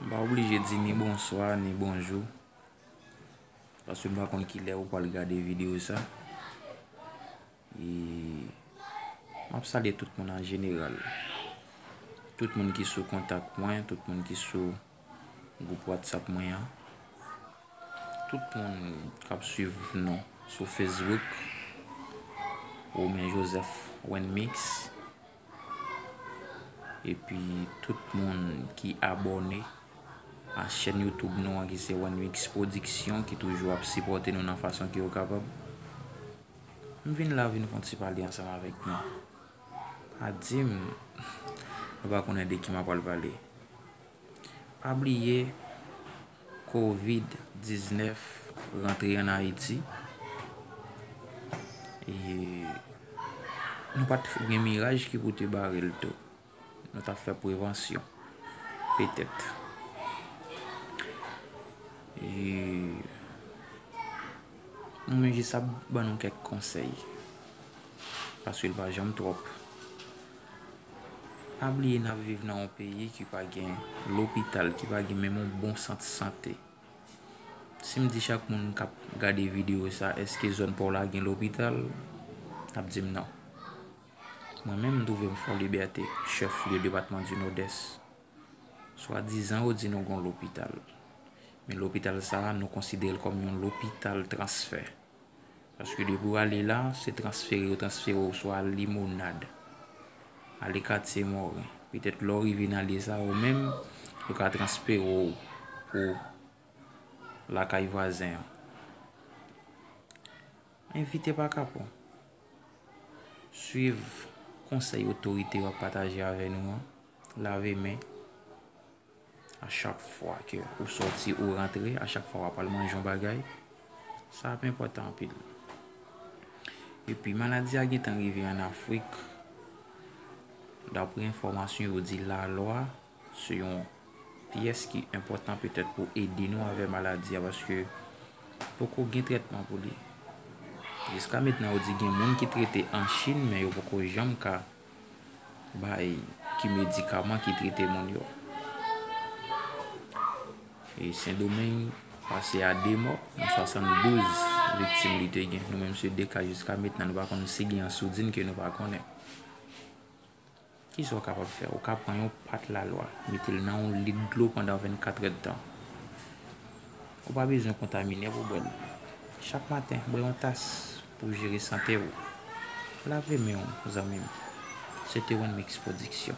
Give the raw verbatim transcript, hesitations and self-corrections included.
M pa oblije di ni bonswa, ni bonjou, paske m pa konn kilè ou pral gade videyo sa. E m ap salye tout moun an jeneral. Tout moun ki sou kontak mwen, tout moun ki sou gwoup WhatsApp mwen an. Tout moun k ap swiv nou sou Facebook, Romain Joseph Wenmix. Epi tout moun ki abòne a chèn YouTube nou an ki se Wenmix Production, ki toujou ap sipòte nou nan fason ke yo kapab. M vin la vin fè yon ti pale ansanm avèk nou. Pa di m nou pa konnen de ki m ap pral pale. Pa bliye, kovid diznèf rantre ann Ayiti. E nou pa t gen miraj ki pou te bare l tou. Nou t ap fè prevansyon. Petèt. E mwen jis ap ban nou kèk konsèy. Paske l pa janm twòp. Pa bliye n ap viv nan yon peyi ki pa gen lopital, ki pa gen menm yon bon sant sante. Si m di chak moun k ap gade videyo sa, èske zòn pa w la gen lopital? N ap di m non. Mwen menm, m twouve m Fò Libète, chèf lye depatman di Nòdès. Swadizan yo di nou gon lopital. Men lopital sa a, nou konsidere l kòm yon lopital transfè. Paske depi w ale la, se transfere yo transfere w swa Limonad, ale Katye Moren. Petèt lè w rive nan lye sa yo menm, yo ka transfere w pou lakay vwazen an. Evite pakapon. Swiv konsèy otorite yo ap pataje avè nou an. Lave men a chak fwa ke ou sòti ou rantre, a chak fwa w ap al manje yon bagay. Sa ap enpòtan anpil. Epi maladi a gentan rive ann Afrik. Dapre enfòmasyon yo di lalwa se yon pyès ki enpòtan petèt pou ede nou avè maladi a, paske poko gen trètman pou li. Jiska mentnan yo di gen moun ki trete an Chin, men yo poko janm ka bay ki medikaman ki trete moun yo. E Sendomeng pase a de mò nan swasanndouz viktim li te gen. Nou menm se de ka jiska mentnan, nou pa konn si gen yon soudin ke nou pa konnen. Kisa w kapab fè? Ou ka pran yon pat lalwa, mete l nan yon lit dlo pandan vennkat èdtan. Ou pa bezwen kontamine pou bwè l. Chak maten, bwè yon tas pou jere sante w. Lave men w, zanmi m. Se te One Mix Production.